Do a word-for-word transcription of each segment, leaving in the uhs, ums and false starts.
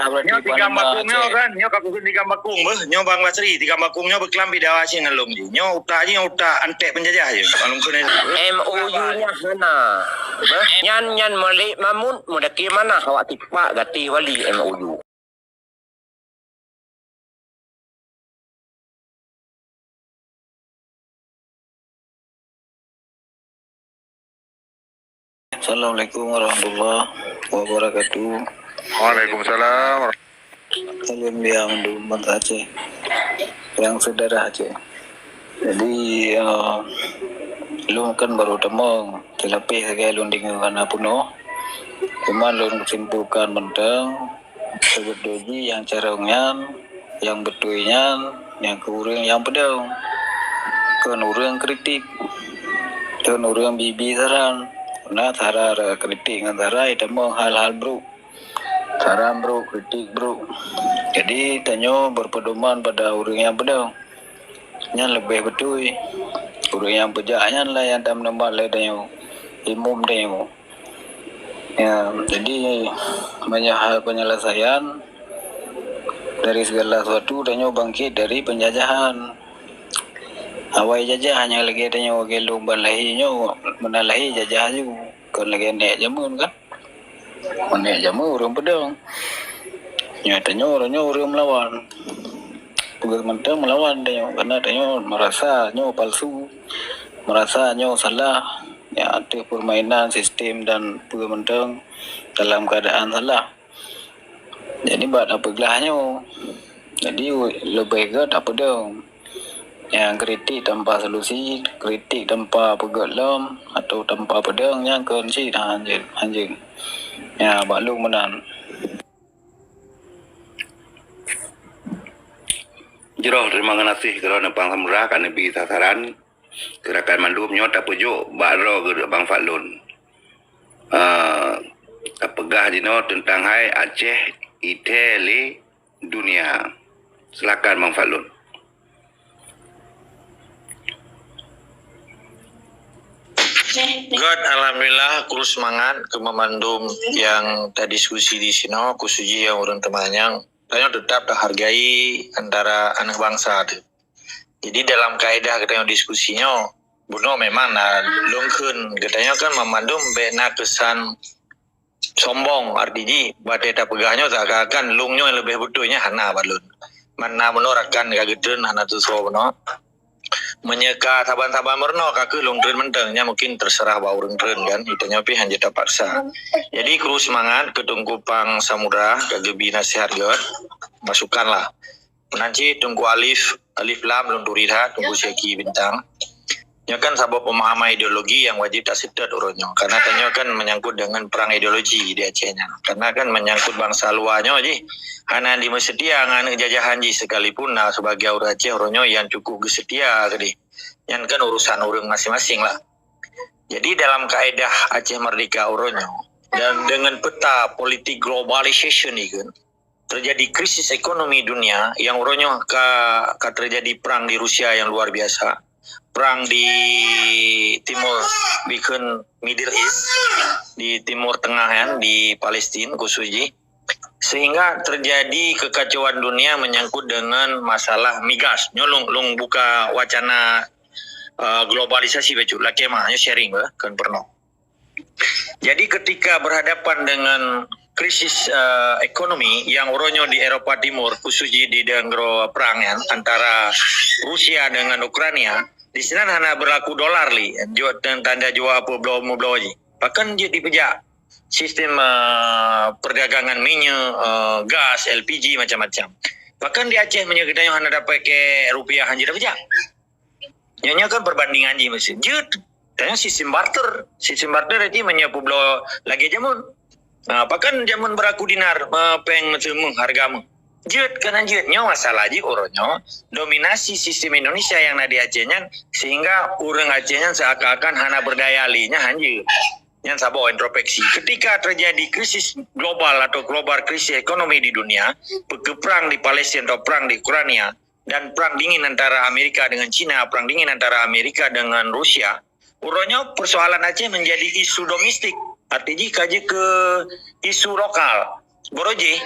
Nyoe tikam bakong nyoe kan, nyoe ka kukheun tikam bakong beuh. Nyoe Bang Basri, tikam bakong nyoe beuklam bidawa cit ngon lôn jih. Nyoe utak jih, nyoe utak antek peunjajah jih. Maklum keuneuk. M O U nyan hana. Beuh, nyan, nyan Malik Mahmud, mudakir manah awak tipak gatéh wali M O U. Assalamualaikum warahmatullahi wabarakatuh. Waalaikumsalam. Salam yang Aceh, yang sedarah Aceh. Jadi, eh, lôn kan baru tamong, teulapeh sagai lôn deungoe hana peunoh. Cuma lôn keusimpulkan mantong, Seubeutôi jih nyang carông nyan, nyang beutôi nyan, nyang keu ureueng nyang peudong. Kon ureueng kritik, kon ureueng bi-bi saran. Na sara kritik ngon sara jitamong hal-hal brôk. Saran brôk, kritik brôk. Jadi, tanyoe berpedoman pada ureueng nyang peudong. Nyan leubeh beutôi. Ureueng nyang peujak nyan lah nyang tameunumat lé tanyoe, imum tanyoe. Ya, jadi, banyak hal penyelesaian dari segala sesuatu tanyoe bangkit dari penjajahan. Awai jajah nyang lagèe tanyoe lagèe lôn ban lahé nyoe, meunan lahé jajah aju. Kon lagèe nèk jameun kan? Nèk jameun ureueng peudong. Nyoe tanyoe, nyoe ureueng meulawan. Peugah mantong meulawan tanyoe, karena tanyoe merasa nyoe palsu, merasa nyoe salah. Ya, ateueh permainan sistem dan peue mantong dalam keadaan salah. Jadi, bak tapeuglah nyoe. Jadi, leubeh gèt tapeudong. Nyang kritik tanpa solusi, kritik tanpa peugèt lom, atau tanpa peudong, nyan kon cit hanjeuet, hanjeuet. Ya, bak lôn meunan. Jroh, terima kasih keudroe Bang Samudra ka neubi sasaran. Keu rakan mandum nyoe tapeujok bak droe geuh Bang Fadlon. Ah, tapeugah jinoe teuntang hai Aceh ithèe lé dunia. Silakan Bang Fadlon. Gèt, alhamdulillah, kru seumangat keu mandum nyang tadiskusi di sinoe, khusus jih nyang ureueng teumanyong. Tanyoe teutap tahargai antara aneuk bansa teuh. Jadi, dalam kaedah geutanyoe diskusi nyoe, bunoe memang na lôn kheun, geutanyoe kan banmandum bèk na keusan sombong, arti jih, watèe tapeugah nyoe seakan-akan lôn nyoe leubeh beutôi, nyan hana bak lôn. Mana bunoe rakan ka geutreun hana tusoe bunoe. Meunyoe ka saban-saban meurunoe ka kheueh lôn treun mantong, nyan mungkin terserah bak ureueng treun kan, geutanyoe pih hanjeuet tapaksa. Jadi, kru seumangat keu Teungku Pang Samudra ka geubi naseuhat gèt, masukan lah. Meunan cit Teungku Alif, Alif Lam lôn turi that, Teungku Syaki Bintang. Nyoe kan saboh pemahaman ideologi nyang wajéb taseutôt uroe nyoe. Karena tanyoe kan menyangkut dengan perang ideologi di Aceh nyan. Karena kan menyangkut bansa luwa nyoe jih hana jimeuseutia ngon aneuk jajahan jih, sekalipun na sebagian ureueng Aceh uroe nyoe nyang cukup geuseutia keudéh. Nyan kan urusan ureueng maséng-maséng lah. Jadi dalam kaedah Aceh Merdeka uroe nyoe dan dengan peta politik globalisasi ikheun, terjadi krisis ekonomi dunia nyang uroe nyoe ka, ka terjadi perang di Rusia yang luar biasa, perang di Timur, dikheun Middle East, di Timur Tengah kan, di Palestin khusus jih. Sehingga terjadi kekacauan dunia menyangkut dengan masalah migas. Nyoe lôn, lôn buka wacana, eh, globalisasi bacut, lakèe mah, nyoe sharing bah, kan pernah. Jadi ketika berhadapan dengan krisis, eh, ekonomi nyang uroe nyoe di Eropa Timur, khusus jih di nanggroe perang nyan antara Rusia dengan Ukraina, di sinan hana berlaku dolar lé, jok tanda jua peubloe meubloe jih. Bahkan jeuet dipeujak sistem, eh, perdagangan minyeuk, eh, gas, L P G, macam-macam. Bahkan di Aceh meunyoe geutanyoe hana dapeuke rupiah, hanjeuet tapeujak. Nyoe, nyoe kan perbandingan jih meusti. Jeuet, tanyoe sistem barter. Sistem barter jih meunyoe peubloe lagèe jameun. Ha, pakon jameun beuraku dinar, eh, péng meuteumeuh hareuga meuh. Jeuet, keunan jeuet. Nyoe masalah jih uroe nyoe, dominasi sistem Indonesia nyang na di Aceh nyan, sehingga ureueng Aceh nyan seakan-akan hana berdaya lé, nyan hanjeuet. Nyan saboh introspeksi. Ketika terjadi krisis global atau global krisis ekonomi di dunia, peukeuprang di Palestina atau perang di Ukraina, dan perang dingin antara Amerika dengan Cina, perang dingin antara Amerika dengan Rusia, uroe nyoe persoalan Aceh menjadi isu domestik. Arti jih ka jeuet keu isu lokal. Boro jih,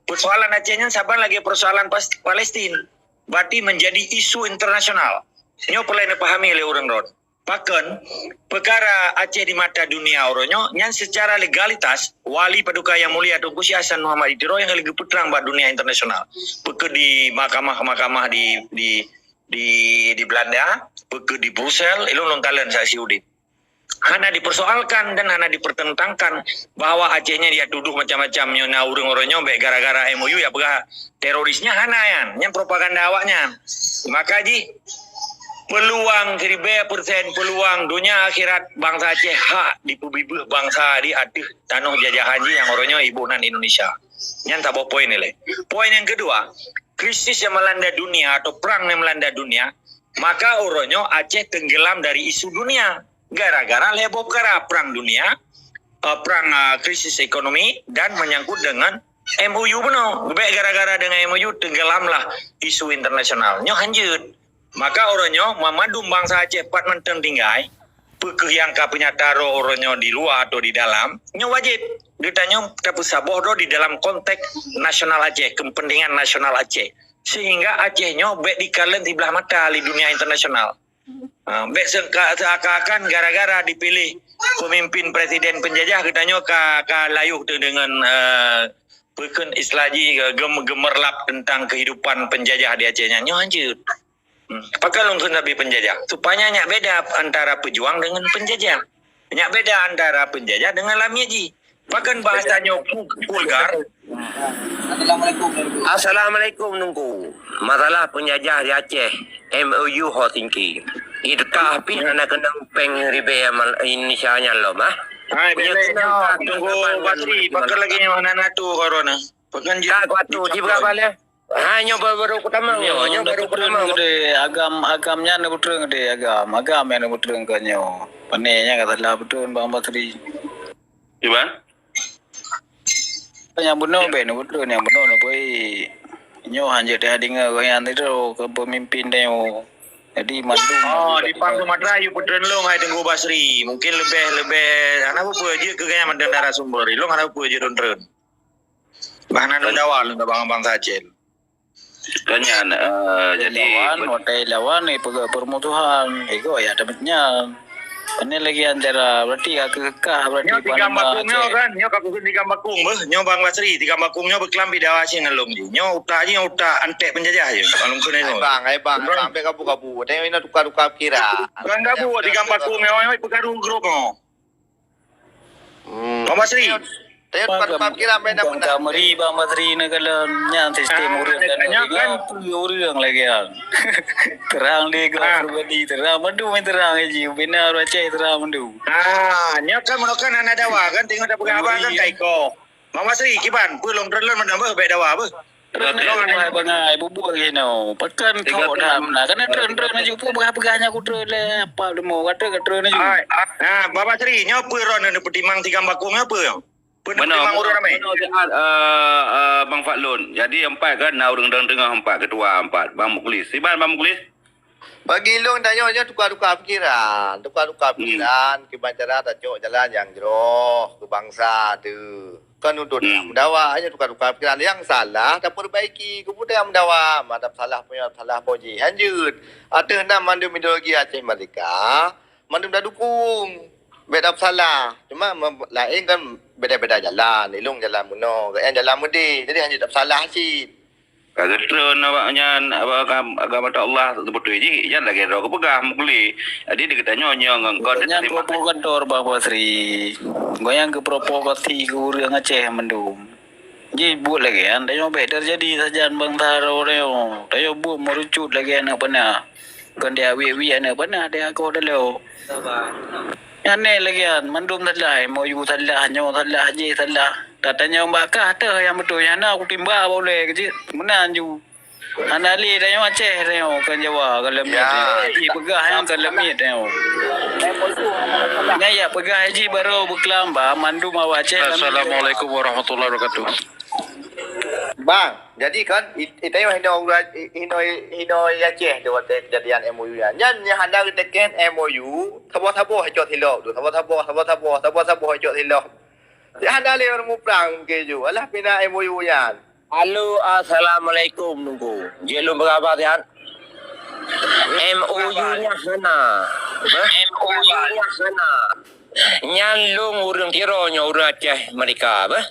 Persoalan Aceh nyan saban lagèe persoalan Pas-, Palestin. Berarti menjadi isu internasional. Nyoe peureulèe neupahami lé ureueng droen. Pakon, peukara Aceh di mata dunia uroe nyoe, nyan secara legalitas, Wali Paduka Yang Mulia Teungku Syekh Hasan Muhammad di Tiro nyang lagèe geupeutrang bak dunia internasional. Peue keuh di mahkamah-mahkamah di, di, di, di Belanda, peue keuh di Brussel, ilôn lôn kalon saksi udép. Hana dipersoalkan dan hana dipertentangkan bahwa Aceh nyan dituduh macam-macam nyoe na ureueng uroe nyoe bèk gara-gara M O U ya peugah teroris nyan, hana nyan. Nyan propaganda awaknyan. Maka jih peuluang siribèe persen peuluang donya akhirat bansa Aceh hak dipeubeubaih bansa di ateueh tanoh jajahan jih nyang uroe nyoe iboh nan Indonesia. Nyan saboh poin ilèe. Poin nyang keudua, krisis yang melanda dunia atau perang yang melanda dunia, maka uroe nyoe Aceh tenggelam dari isu dunia. Gara-gara lhèe boh peukara, perang dunia, eh, perang, eh, krisis ekonomi dan menyangkut dengan M O U bunoe. Bèk gara-gara dengan M O U tenggelamlah isu internasional. Nyoe hanjeuet. Maka uroe nyoe, mandum bansa Aceh pat mantong tinggai, peue keuh nyang ka peunyata droe uroe nyoe di luwa atau di dalam, nyoe wajéb geutanyoe tapeusaboh droe di dalam konteks nasional Aceh, kepentingan nasional Aceh. Sehingga Aceh nyoe bèk dikalon siblah mata lé dunia internasional. Ha, bèk seuka-, seakan-akan gara-gara dipiléh pemimpin presiden penjajah geutanyoe ka, ka layuh teuh deungon, eh, peue kheun istilah jih, eh, gem-, gemerlap tentang kehidupan penjajah di Aceh nyan. Nyoe hanjeuet. Hmm. Pakon lôn kheun sabe penjajah? Supaya nyak beda antara pejuang dengan penjajah. Nyak beda antara penjajah dengan lamiet jih. Pakon bahasa nyoe vul-, vulgar? Assalamualaikum. Assalamualaikum, Teungku. Masalah penjajah di Aceh, M O U Helsinki. Di teuka pih hana keunong péng ribèe Indonesia nyan lom, ah. Hai, bèk lé nyoe, Teungku Basri, pakon lagèe nyoe hana na tu corona. Pakon jih. Ka kuatu, jih berapa lé? Ha, nyoe baru, baru kutamong nyoe, nyoe baru kutamong. Agam, agam nyan neubeutrön geude, agam, agam nyang neubeutrön keu nyoe. Pane nyan ka salah beutrön Bang Basri. Iban? Nyang bunoe bèk neubeutrön, nyang bunoe neubeutrön. Nyoe hanjeuet teudeungoe gobnyan sidroe keu peumimpin tanyoe. Jadi mandum. Oh, di Pang Sumatera yue peutrön lôn hai Teungku Basri. Mungkin leubeh, leubeh hana peue-peue jeuet keu gobnyan mandum narasumber. Ilôn hana peue-peue jeuet lôn trön. Bah hana lôn dawa lôn bang-bang saja. Kan nyan, eh, jadi lawan, watèe lawan, eh, peugah permusuhan, eh, kok ya dapat nyan. Ini lagi antara, berarti aku kekah, berarti nyoe tikam bakung nyoe kan, nyoe ka kukheun tikam bakung beuh, nyoe Bang Basri, tikam bakung nyoe beuklam bida asin ngon lôn jih. Nyoe utak jih, nyoe utak antek penjajah jih. Bang lôn kheun nyoe. Hai bang, hai bang, hai bang, sampai gabu-gabu. Tengok ini tukar-tukar pikiran. Bukan gabu, tikam bakung nyoe, nyoe peukaru grup nyoe. Hmm. Bang Basri. Teuh, teuh, tukar-tukar pikiran main nak menang. Kameri Bang Basri na kalon nyan sistem ureueng kan, kan ureueng lagi kan. Terang dia ke pribadi, terang mandum yang terang aja. Bina Aceh terang mandum. Ah, nyoe kan meunoe kan anak dawa kan tengok dah peugah abang kan kaiko. Bang Basri, kiban, peue lôn trön lôn mandum beuh bèk dawa beuh. Trön bangai, bangai, bubur ginoe. Pakan kok dah na. Kan trön-trön laju pun peugah-peugah nyan kutrön lé. Apa leumo kata ka trön laju. Hai, ah, Baba Sri, nyoe peue ron neupeutimang tikam bakung nyoe peue? Peue neupeutimang ureueng ramé? Meunoe siat, eh, eh, Bang Fadlun. Jadi empat kan na ureueng dong teungoh empat, ketua empat. Bang Muklis. Siban Bang Muklis? Bagi lôn tanyoe nyoe tukar-tukar pikiran, tukar-tukar pikiran, kiban cara tacok jalan nyang jroh keu bansa teuh. Kon untuk nyang meudawa, hanya tukar-tukar pikiran. Nyang salah tapeurbaiki, keupeue nyang meudawa, ma dap salah punya, salah puji. Hanjeuet, ateueh nam mandum ideologi Aceh Merdeka, mandum dap dukung. Bèk dap salah. Cuma laén kan beda-beda jalan, ilong jalan meunoe, gobnyan jalan meudeh. Jadi hanjeuet dap salah cit. Ka geutreun awak nyan, awak agam-, agama Allah beutôi jih, nyan lagèe droe geupeugah, meukeuleh. Jadi, di geutanyoe nyoe ngon kon nyan provokator, Bang Basri. Gobnyan geuprovokasi keu ureueng Aceh mandum. Jih buet lagèe nyan, tanyoe bèk teujadi sajan bansa droe nyoe. Tanyoe buet meurucut lagèe aneuk panah. Kon di awik-wik aneuk panah, di akoh dalo. Nyan lé lagèe nyan, mandum salah, M O U salah, nyoe salah, jih salah. Tatanyong bak kah teuh nyang beutôi, hana kutimba bak ulèe keuh jeuet. Meunan ju. Hana lé tanyoe Aceh tanyoe, kon Jawa, kon leumiet tanyoe. Jih peugah nyan kon leumiet tanyoe. Nyan jak peugah jih barô beuklam ba mandum awak Aceh. Assalamualaikum warahmatullahi wabarakatuh. Bang, jadi kan, i-, i-, tanyoe hino ura-, i-, hino, hino Aceh tu watèe kejadian M O U nyan. Nyan nyang hana geuteken M O U, saboh-saboh icok silop tu, saboh-saboh, saboh-saboh, saboh-saboh icok silop. Nyang hana lé ureueng muprang mungken ju. Alah pih na M O U nyan. Halo, assalamualaikum Teungku. Jeuet lôn peugah haba siat. M O U nyan hana. Bah? M O U nyan hana. Nyan lôn ureuëng Tiro nyoe, ureuëng Aceh Merdeka, bah.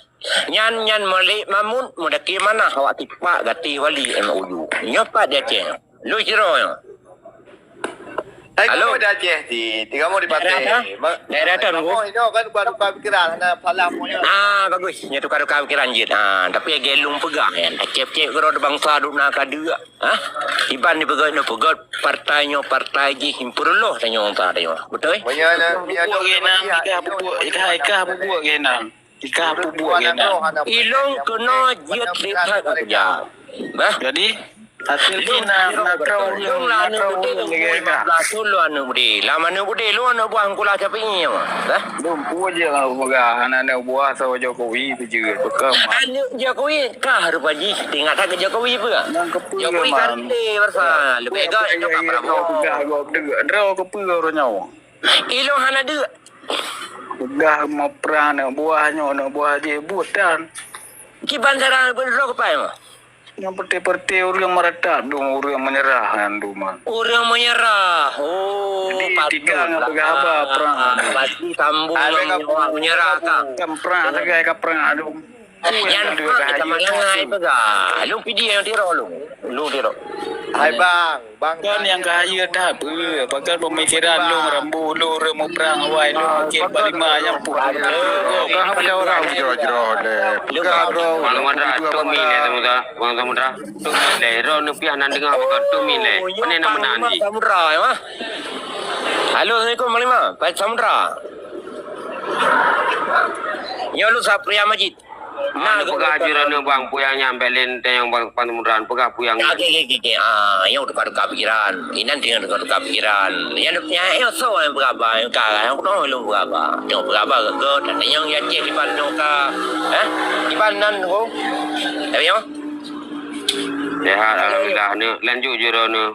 Nyan, nyan Malik Mahmud, Mudakir Manah awak tipak gaté wali M O U. Nyoe pat di Aceh nyoe. Lôn Tiro nyoe. Hai, halo. Kamoe di Aceh ti, ti kamoe di Paté. Daerah apa? Ma-, daerah apa, Teungku? Kamoe inoe kan tukar-tukar pikiran, hana salah kamoe nyoe. Ah, bagus. Nyoe tukar-tukar pikiran jeuet. Ah, tapi lagée lôn peugah nyan. Cép-cép keudroe bansa duek na ka deuk. Ha? Iban dipeugét, neupeugét partai nyoe partai jih, impeureulôh tanyoe bangsa tanyoe. Beutôi? Meunyoe na, meunyoe na, pupuk geuh na, ikah pupuk, ikah, ikah pupuk geuh na. Ikah pupuk geuh na. Ilôn keunoe jeuet that keureuja. Bah? Jadi, hasil jih na, na troh ureuëng, na troh ureuëng lagée kah. Lôn aneuk beudé, lôn aneuk beudé, lôn aneuk buah Teungku Syafi'i nyoe. Bah? Lôn peue jeuet peugah, aneuk buah saboh Jokowi tu jeuet, peue keuh. Aneuk Jokowi kah rupa jih, teuingat that keu Jokowi peue? Nyang keupeue Jokowi man. Kan deh basa, leubeh gét nyoe ka Prabowo. Peugah gob deuk, droe keupeue uroe nyoe. Ilôn hana deuk. Peugah meuprang aneuk buah nyoe, aneuk buah jih buet tan. Kiban cara beudroe keupai mah? Nyang peureute-peureute ureuëng meuratat dum, ureuëng meunyeurah nyan dum. Ureuëng meunyeurah. Oh, jadi, tiga ngon peugah haba prang. Pasti sambung ngon meunyeurah ka. Kan prang sagai ka prang dum. Nyan prang ka malangai peugah. Lôn pidie nyang Tiro lôn. Lôn Tiro. Hai bang, bang. Kan nyang ka hayeue that peue? Pakon peumikiran lôn rambu lôn reumu prang awai lôn cek panglima nyang pukul. Ka hana orang jroh-jroh deh. Peugah droe. Bang Samudra, tu mi lé Samudra. Bang Samudra, tu mi lé. Droe neupiah nan deungoe pakon tu mi lé. Pane na meunan jih. Samudra, ya, mah. Halo, assalamualaikum, Panglima. Pak Samudra. Nyoe lôn Sapria Majid. Na, ah, geupeugah jih droeneuh bang, peue nyang nyan, bèk lé teunyong bang Pansamudra, peugah peue nyang nyan. Oke, oke, oke, oke. Ah, nyoe tukar-tukar pikiran. Inan teuh tukar-tukar pikiran. Nyan, nyan, nyoe soe nyang peugah ba, nyang ka, nyang keunoe lôn peugah ba. Nyoe peugah ba gèt-gèt, dan nyoe ya cek kiban nyoe ka. Eh? Kiban nan, oh. Tapi nyoe? Sehat, alhamdulillah. Nyoe, lanjut jih droeneuh.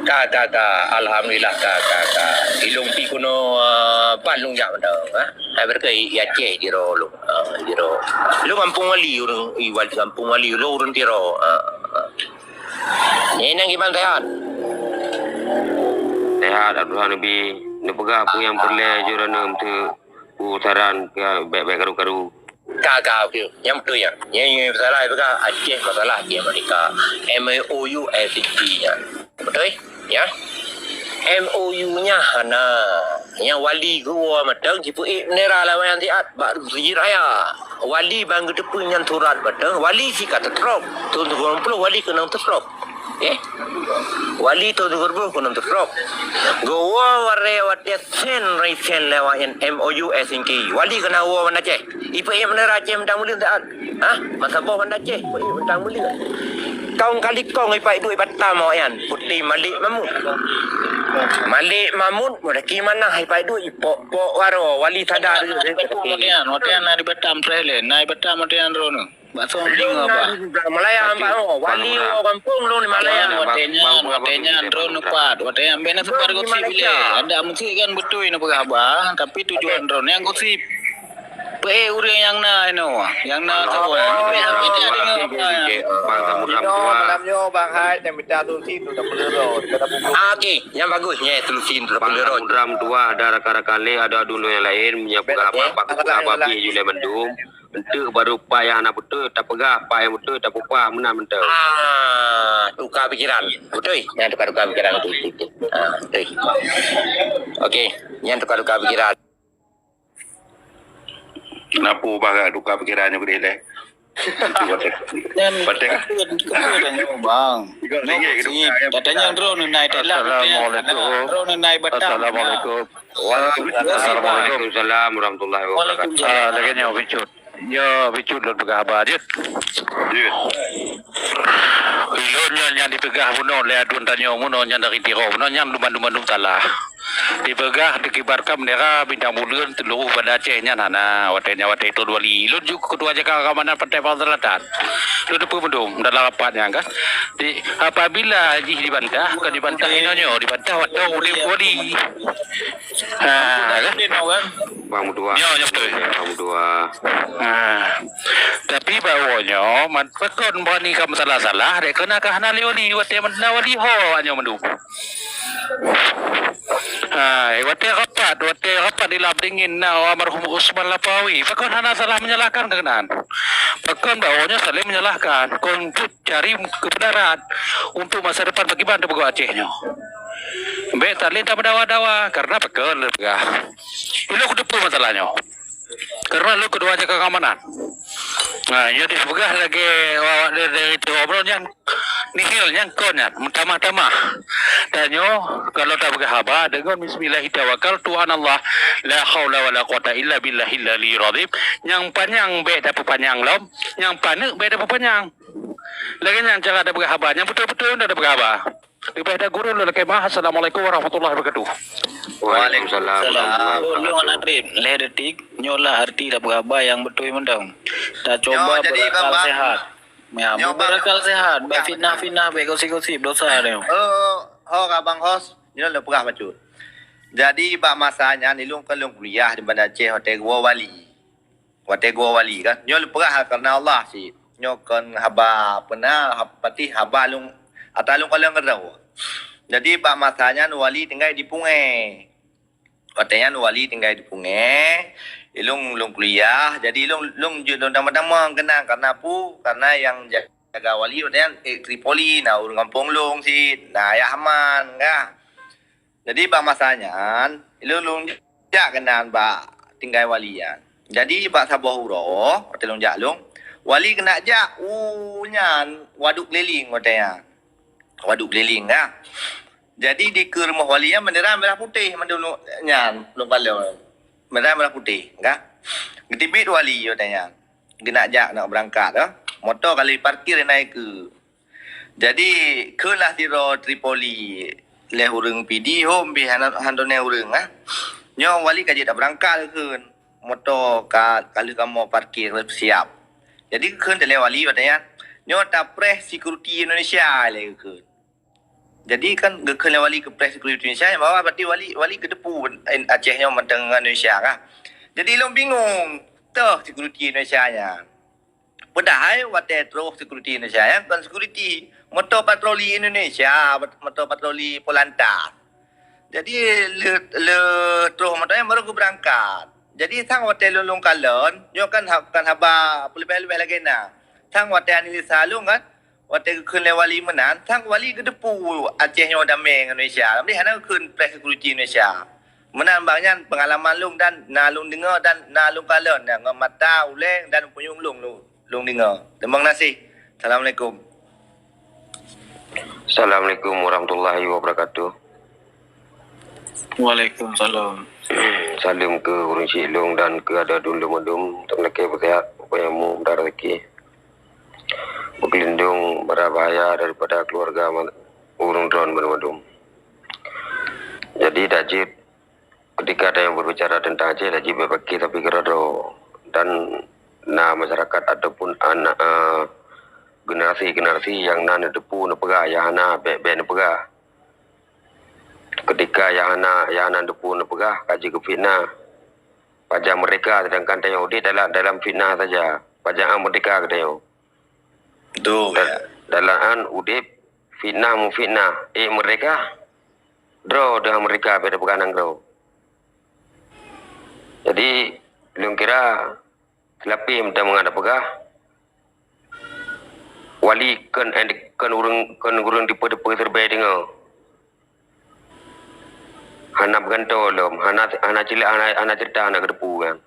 Ka, ka, ka. Alhamdulillah, ka, ka, ka. Ilôn pi keunoe, ah, ban lôn jak mantong, ha? Hai beureukat i Aceh jiro lôn, ah, jiro. Lôn gampông Wali, ureueng i Wali, gampông Wali, lôn ureueng Tiro, ah, ah. Nyan kiban sehat? Sehat, Abdullah Nabi. Neupeugah peue nyang peureulèe jih droeneuh, peue saran, bèk-bèk karu-karu. Ka, ka, oke. Nyang beutôi nyan. Nyang, nyang masalah peugah Aceh, masalah Aceh Merdeka. M O U S C P nyan. Beutôi? Ya. M O U nyan hana. Nyang Wali geuwoe mantong jipeuék bendera lawan nyan siat bak Masjid Raya. Wali ban geuteupeue nyan surat mantong, Wali sika teutrok. Thôn sikureueng ploh Wali keunong teutrok. Eh? Wali thôn sikureueng ploh keunong teutrok. Geuwoe warèe watèe sen rei sen lewat nyan M O U S N K. Wali keunan woe Banda Aceh. Ipeuék bendera Aceh mantong buleuen siat. Hah? Masa boh Banda Aceh, ipeuék mantong buleuen. Kong kali kong ipak duek ibatam awak nyan. Putih Malik Mahmud. Malik Mahmud, mudaki manah ipak duek ipok-pok waro. Wali sadar. Watèe nyan, watèe nyan na di Batam, treh lé. Na di Batam watèe nyan droeneuh. Bak song singa, bah. Malaya, Bang. Wali, orang kampung, lôn di Malaya. Watèe nyan, watèe nyan droeneuh pat. Watèe nyan bèk na sebar gosip lé. Adak meusti kan beutôi na peugah, bah. Tapi tujuan droeneuh nyang gosip. Peuék ureueng nyang na inoe, nyang na kawan. Bang Samudra. Inoe malam nyoe, Bang Hai, nyang mita solusi tu dah peuleuroe, dah peuleuroe. Ah, oke, nyang bagus, nyang solusi tu dah peuleuroe. Bang Samudra meutuah, ada rakan-rakan lé, ada dulu nyang laén, meunyoe peugah apa-apa, peugah babi julai mandum. Enteuk baru pat nyang hana beutôi tapeugah, pat nyang beutôi tapeugah, meunan mantong. Ah, tukar pikiran. Beutôi, nyang tukar-tukar pikiran tu. Ah, beutôi. Oke, nyang tukar-tukar pikiran. Kenapa ubah gak tukar pikiran nyoe gede leh? Nyan, betul. Betul, betul, Bang. Tiga ringgit ke tukar, ya? Katanya droeneuh nai Thailand, Assalamualaikum. Droeneuh nai Batam. Assalamualaikum. Waalaikumsalam. Waalaikumsalam warahmatullahi wabarakatuh. Waalaikumsalam. Ah, lagèe nyoe, Bicut. Nyoe, Bicut lôn peugah haba jeuet. Jeuet. Ulôn nyoe nyang dipeugah bunoe lé aduen tanyoe bunoe nyang dari Tiro bunoe nyang lumban-lumban salah. Dipeugah dikibarkan bendera bintang buleuen seluruh Banda Aceh nyan hana watée nyan watée itu wali. Lôn ju ketua jaga keamanan Pantai Bang Selatan. Lôn teupeu meudong dalam rapat nyan kan. Di, apabila jih dibantah, kon dibantah inoe nyoe, dibantah watée udeb wali. Ha, kan? Bang Mudua. Nyoe, nyoe beutôi. Bang Mudua. Ha. Tapi bak uroe nyoe, man-, pakon bani ka meusalah-salah, dek keunan ka hana lé wali, watée na wali ho awaknyoe mandum. Hai, watée rapat, watée rapat di Lap Dingin na almarhum Usman Lapawi, pakon hana salah menyalahkan keunan. Pakon bak uroe nyoe saling menyalahkan, kon untuk cari kebenaran untuk masa depan bagi bansa Aceh nyoe. Bék saling tameudawa-dawa, karena pakon lé peugah. Ilok kuteupeu masalah nyoe. Karena lôn keudua jaga keamanan. Nah, nyoe dipeugah lagée awak dari, dari Terobrol nyan nihil nyan kon nyan meutamah-tamah. Dan nyoe kalau tapeugah haba dengan bismillah tawakal Tuhan Allah, la haula wala quwata illa billahil aliyil azim. Nyang panyang bék tapeupanyang lom, nyang paneuk bék tapeupanyang. Lagée nyan cara tapeugah haba, nyang beutôi-beutôi ndak tapeugah haba. Leubeh dahulu lôn lakée meu'ah. Assalamualaikum warahmatullahi wabarakatuh. Waalaikumsalam warahmatullahi wabarakatuh. Ulôn hana treb lhée detik, nyoe lah arti tapeugah haba nyang beutôi mantong. Tacoba nyoe jadi berakal sehat. Ya, nyoe berakal sehat, bék fitnah-fitnah, bék gosip-gosip, dosa nyoe. Oh, ho ka Bang Hos, nyoe lôn peugah bacut. Jadi bak masa nyan ilôn kon lôn kuliah di Banda Aceh watée geuwoe wali. Watée geuwoe wali kan. Nyoe leupeugah kareuna Allah cit. Nyoe kon haba peuna, hab-, patéh haba lôn, ata lôn kalon keudroe. Jadi bak masa nyan wali tinggai di Pungée. Watée nyan wali tinggai di Pungée, ilôn lôn kuliah. Jadi ilôn, lôn jeuet lôn tamong-tamong keunan kareuna peue? Kareuna nyang jaga wali watée nyan, eh, Tripoli, na ureuëng gampông lôn cit, na Ayah Aman kah. Jadi bak masa nyan, ilôn lôn jak keunan bak tinggai wali nyan. Jadi bak saboh uroe, watée lôn jak lôn, wali keuneuk jak u nyan Waduk Keulileng watée nyan. Waduk Keulileng kah. Jadi dikeue rumoh wali nyan bendera merah putéh mandum nyan lôn kalon. Bendera merah putéh kah. Geuteubiet wali watée nyan. Geuneuk jak, nak beurangkat, eh. Moto ka lheueh parkir na dikeue. Jadi, kheun lah sidroe Tripoli lé ureuëng Pidie hom pih hana, hana droeneuh ureuëng, ah. Nyoe wali ka jeuet tabeurangkat kheun. Moto ka, ka lheueh kamoe parkir siap. Jadi, kheun lé wali watée nyan, nyoe tapreh security Indonesia lé kheun. Jadi, kan geukheun lé wali geupreh security Indonesia, bahwa berarti wali, wali geuteupeue Aceh nyoe mantong ngon Indonesia kah. Jadi, lôn bingung, toh security Indonesia nyan. Padahai watée troh security Indonesia nyan kon security, moto patroli Indonesia, moto patroli Polantas. Jadi le, le troh moto nyan baru geubeurangkat. Jadi sang watée lôn lôn kalon, nyoe kan ha, kan haba peuleubeh-leubeh lagée na. Sang watée analisa lôn kan, watée geukheun lé wali meunan, sang wali geuteupeue Aceh nyoe damé ngon Indonesia. Jadi hana geukheun preh security Indonesia. Meunan bang nyan peungalaman lôn dan na lôn deungoe dan na lôn kalon ngon mata ulée dan punyueng lôn, lôn, lôn deungoe. Teurimong gaséh. Assalamualaikum. Assalamualaikum warahmatullahi wabarakatuh. Waalaikumsalam. Saleuem keu ureuëng syik lôn dan keu adoe dum lôn mandum, teumeulakée beusehat, pokoknya mu mudah rezeki. Beukeulindong bara bahaya daripada keluarga ma-, ureuëng droen banmandum. Jadi, dak jeuet ketika ada yang berbicara tentang Aceh, dak jeuet bak paké tapi keudroe-droe. Dan na masyarakat ataupun anak, eh, generasi-generasi nyang na neuteupeue neupeugah, nyang hana bék-bék neupeugah. Ketika nyang hana, nyang hana neuteupeue neupeugah, ka jeuet keu fitnah. Pajan merdeka, sedangkan tanyoe udeb dalam, dalam fitnah saja. Pajan merdeka keu tanyoe. Betul, da-, ya. Dalam an udeb fitnah meufitnah. Eh, merdeka? Droe deuh merdeka, pada peugah nanggroe. Jadi, lôn kira seulapeh meuteumé ngon peugah, wali kon, kon ureuëng, kon ureuëng tipe-tipe seureubai deungoe. Hana beugantoe lom, hana, hana cila, hana, hana ceurita hana geuteupeue nyan.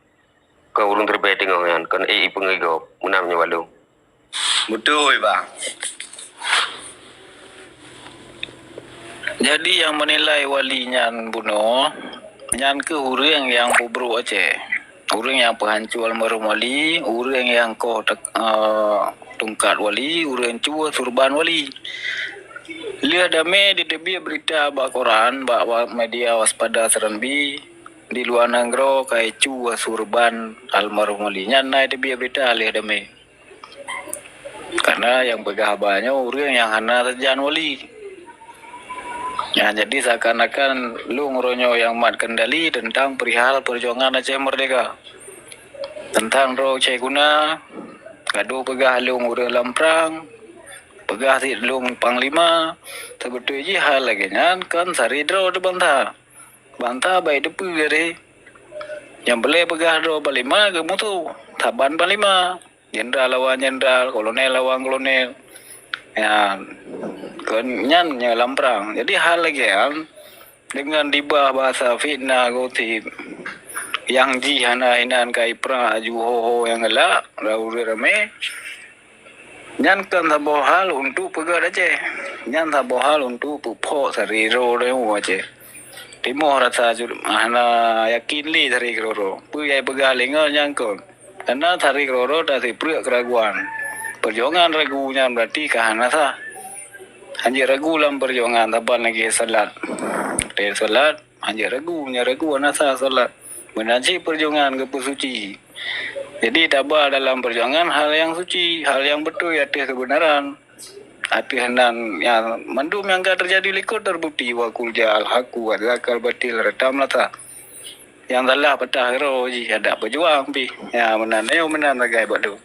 Kon ureuëng teureubai teungoh nyan, kon ék ipeungeuh gob, meunan nyoe walong. Beutôi, Bang. Jadi nyang meunilai wali nyan bunoe, nyan keuh ureuëng nyang peubrok Aceh. Ureuëng nyang peuhanco almarhum wali, ureuëng nyang koh tek-, eh, tungkat wali, ureuëng cueh surban wali. Lheueh damé jiteubiet beurita bak koran, bak, bak media Waspada Serambi, di luwa nanggroe ka jicu asoe reban almarhum Wali. Nyan na jiteubiet beurita lheueh damé. Karena nyang peugah haba nyoe ureuëng nyang hana sajan Wali. Nyan jadi seakan-akan lôn uroe nyoe nyang mat kendali teuntang perihal peujuangan Aceh Merdeka. Teuntang droe Syaikhuna, ka deuh peugah lôn ureuëng lam prang, peugah cit lôn panglima, seubeutôi jih hal lagée nyan kon sari droe teuh bansa. Bansa bai teupeue deh. Nyang peureulée peugah droe panglima keu musoh, saban panglima. Jenderal lawan jenderal, kolonel lawan kolonel. Nyan, kon nyan nyang lam prang. Jadi hal lagée nyan, deungon dibah bahasa fitnah gosip, nyang jih hana inan kai prang aju ho-ho nyang galak, ureuëng ramé. Nyan kon saboh hal untuk peugét Aceh. Nyan saboh hal untuk peuphok sari droe Aceh. Timoh rasa ju-, hana yakin lé sari keudroe. Peue nyang peugah lé ngon nyang kon. Karena sari keudroe tasipreuk keuraguan. Peujuangan ragu nyan berarti ka hana sah. Hanjeuet ragu lam peujuangan saban lagée salat. Lagée salat, hanjeuet ragu, meunyoe ragu hana sah salat. Meunan cit peujuangan geupeusuci. Jadi taba dalam peujuangan hal nyang suci, hal nyang beutôi ateueh keubeunaran. Ateueh nan nyang mandum nyang ka teujadi likot teubukti, wa qul ja'al haqqu wa zahaqal batil, rata meulata. Nyang salah patah keudroe jih adak peujuang pih. Ya, meunan, ayo meunan sagai bak tu.